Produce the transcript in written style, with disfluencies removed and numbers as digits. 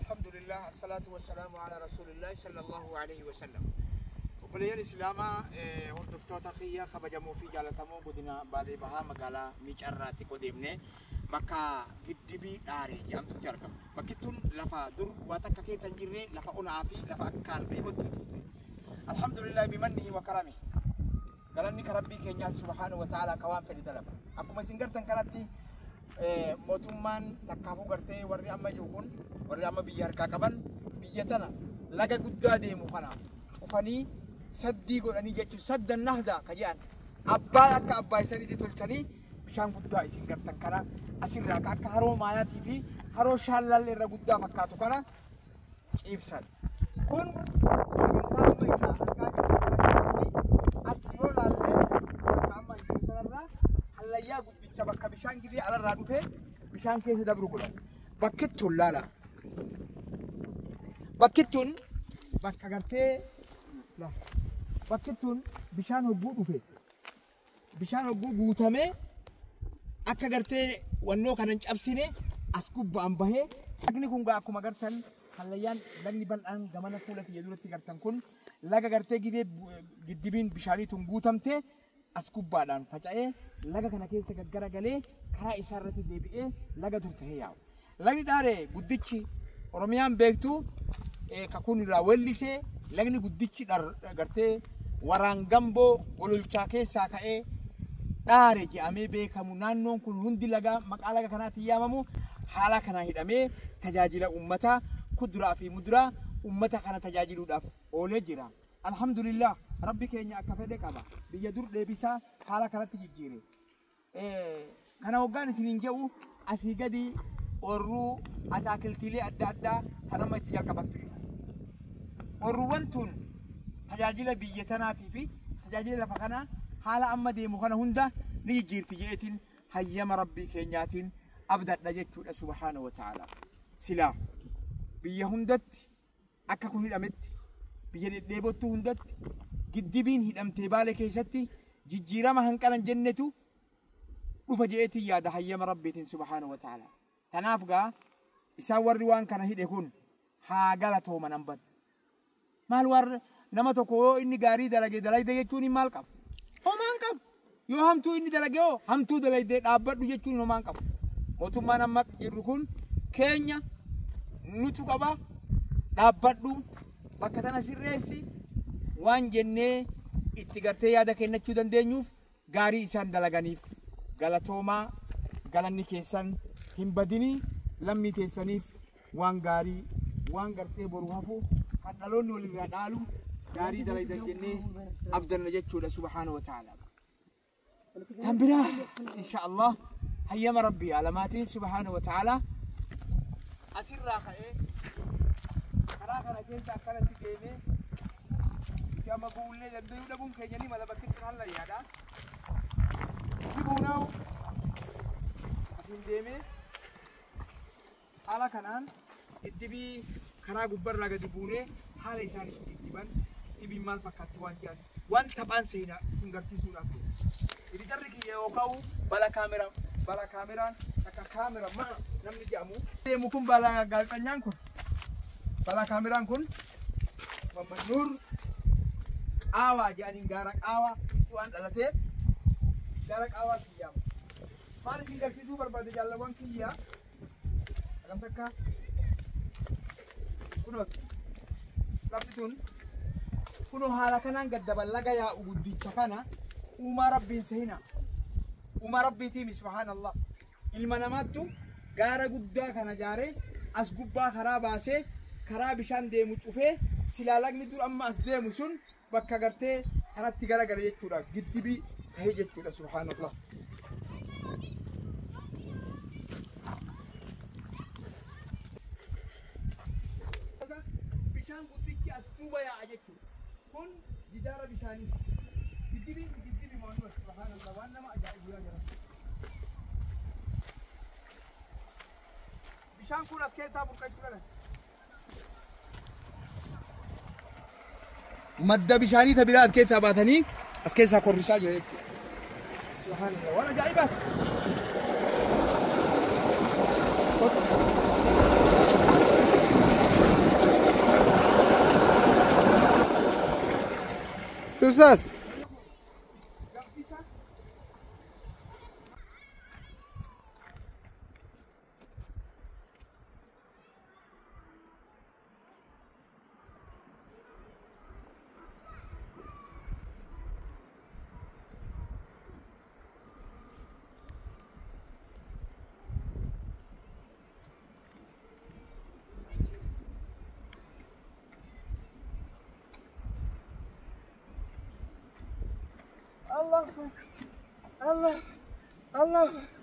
الحمد لله، الصلاة والسلام على رسول الله صلى الله عليه وسلم. Obboleeyyan Islaamaa, hordoftoota kiyya kabajamoo fi jaalatamoo, godina Baalee Bahaa magaalaa Miicarraatti qodeemne bakka Giddibii Dhaaree jedhamtutti argama. Bakki tun lafa dur waa takka keessa hin jirre, lafa onaa fi lafa akkaan dheebottu turte. Alhamdulillah بمنه وكرمه. Galanni ka Rabbii keenyaa سبحانه وتعالى ka waan fedhe dalaga. Akkuma isin gartan kanatti mootummaan takkaafuu gartee warri amma jiru kun, warri amma biyya harkaa qaban, biyya tana laga guddaa deemu kana cufanii saddii godhanii jechuun saddan nahdaa ka jedhan abbaa akka abbaa isaniitti tolchanii bishaan guddaa isin gartan kana asirraa ka akka haroo Maayaatii fi haroo Shaallallee irra guddaa fakkaatu kana ciibsan. Kun sagantaa amma irraa argaa jirtan kana keessatti as yoo laalle, bakka amma jiru kanarraa hallayyaa guddicha bakka bishaan gidee alarraa dhufee bishaan keessa dabru godhan. Bakki tun laala. Bakki tun bakka gartee bakki tun bishaan hogguu dhufe, bishaan hogguu guutamee akka gartee wannoo kana hin cabsine as gubbaan bahee lagni kun gaa akkuma gartan hallayyaan lagni bal'aan gamana fuula kiyya duratti gartan kun laga gartee gidee giddibiin bishaanii tun guutamte as gubbaadhaan faca'ee laga kana keessa gaggaragalee karaa isaa irratti deebi'ee laga dur ta'ee yaa'u. Lagni Dhaaree guddichi Oromiyaan beektu kakuun irraa wellisee lagni guddichi gartee Waraan Gamboo Gololchaa keessaa ka'ee Dhaare jedhamee beekamu, naannoon kun hundi laga maqaa laga kanaatiin yaamamu, haala kanaan hidhamee tajaajila uummataa kuduraa fi muduraa uummata kana tajaajiluudhaaf oolee jira. Alhamdulillah, Rabbi keenya akka fedhe qaba. Biyya dur deebisaa haala kanatti jijjiire. Kana hoggaan isiniin jedhu asii gadi oorruu ataakiltiilee adda addaa kan amma itti jalqabantu jira. Oorruuwwan tun tajaajila biyya tanaatii fi tajaajila lafa kanaa haala amma deemu kana hunda ni jijjiirti jeetiin hayyama Rabbii keenyaatiin abdadha jechuudha سبحانه وتعالى. Silaa biyya hundatti akka kun hidhametti, biyya dhedheebottuu hundatti giddibiin hidhamtee Baalee keessatti jijjiirama hanqanan jennetu dhufa jeetiin yaada hayyama Rabbiitiin سبحانه وتعالى. Tanaaf gaa isaan warri waan kana hidhe kun haa galatooman hanban. Maal warra nama tokko yoo inni gaarii dalage dalagde jechuun maal qaba? Homaan qabu. Yoo hamtuu inni dalage hoo hamtuu dalagdee dhaabbadhu jechuun homaan qabu. Mootummaan amma jirru kun keenya nutu qaba, dhaabbadhu, bakka tana sirreessi waan jennee itti gartee yaada kennachuu dandeenyuuf gaarii isaan dalaganiif galatoomaa, galanni keessan hin badinii, lammii keessaniif waan gaarii waan gartee boru hafu kan dhaloonni walirraa dhaalu gaarii dalagdan jennee abdanna jechuudha سبحانه وتعالى. Tan biraa insha Allah hayyama Rabbii alamaatiin سبحانه وتعالى asirraa ka'ee karaa kana keessa akkanatti deemee itti amma bu'ullee danda'uu dhabuun keenya ni mala, bakki tun hallayyaadha. Ni buunaa asiin deemee haala kanaan giddibii karaa gubbarraa gadi buunee haala isaan itti giddiban, giddibiin maal fakkaatti waan jedhan waan taphaan seenaa isin garsiisuudhaaf. Editarri kiyya yookaan bala kaameraa bala kaameraan akka kaamera maa namni jedhamu deemu kun, bala gaazexanyaan kun, bala kaameraan kun Muhammad Nuur Qaawaa jedhaniin gaara Qaawaa waan dhalateef gaara Qaawaa kiyyaama. Maal isin garsiisuu barbaade, jaalawwan kiyya? Akkam takka kunoo lafti tun kunoo haala kanaan gaddaban laga yaa'u guddicha kana uumaa Rabbiin sehina. Uumaa Rabbiitiimi, subhaanallah. Ilma namaattu gaara guddaa kana jaaree as gubbaa karaa baasee karaa bishaan deemu cufee silaa lagni dur amma as deemu sun bakka gartee kanatti garagale jechuudha. Giddibii tahee jechuudha, subhaanallah. Bishaan guddichi as duuba yaa'a jechuudha. Kun gidaara bishaanii. Giddibiin giddibi maanuma, subhaanallah, waan nama ajaa'ibu yaa jira. Bishaan kun as keessaa burqa jechuudha. Madda bishaanii ta biraa as keessaa baatanii As keessaa korrisaa jira jechuudha. Subhaanallah, waan ajaa'ibaati. Ustaz. Allah Allah Allah.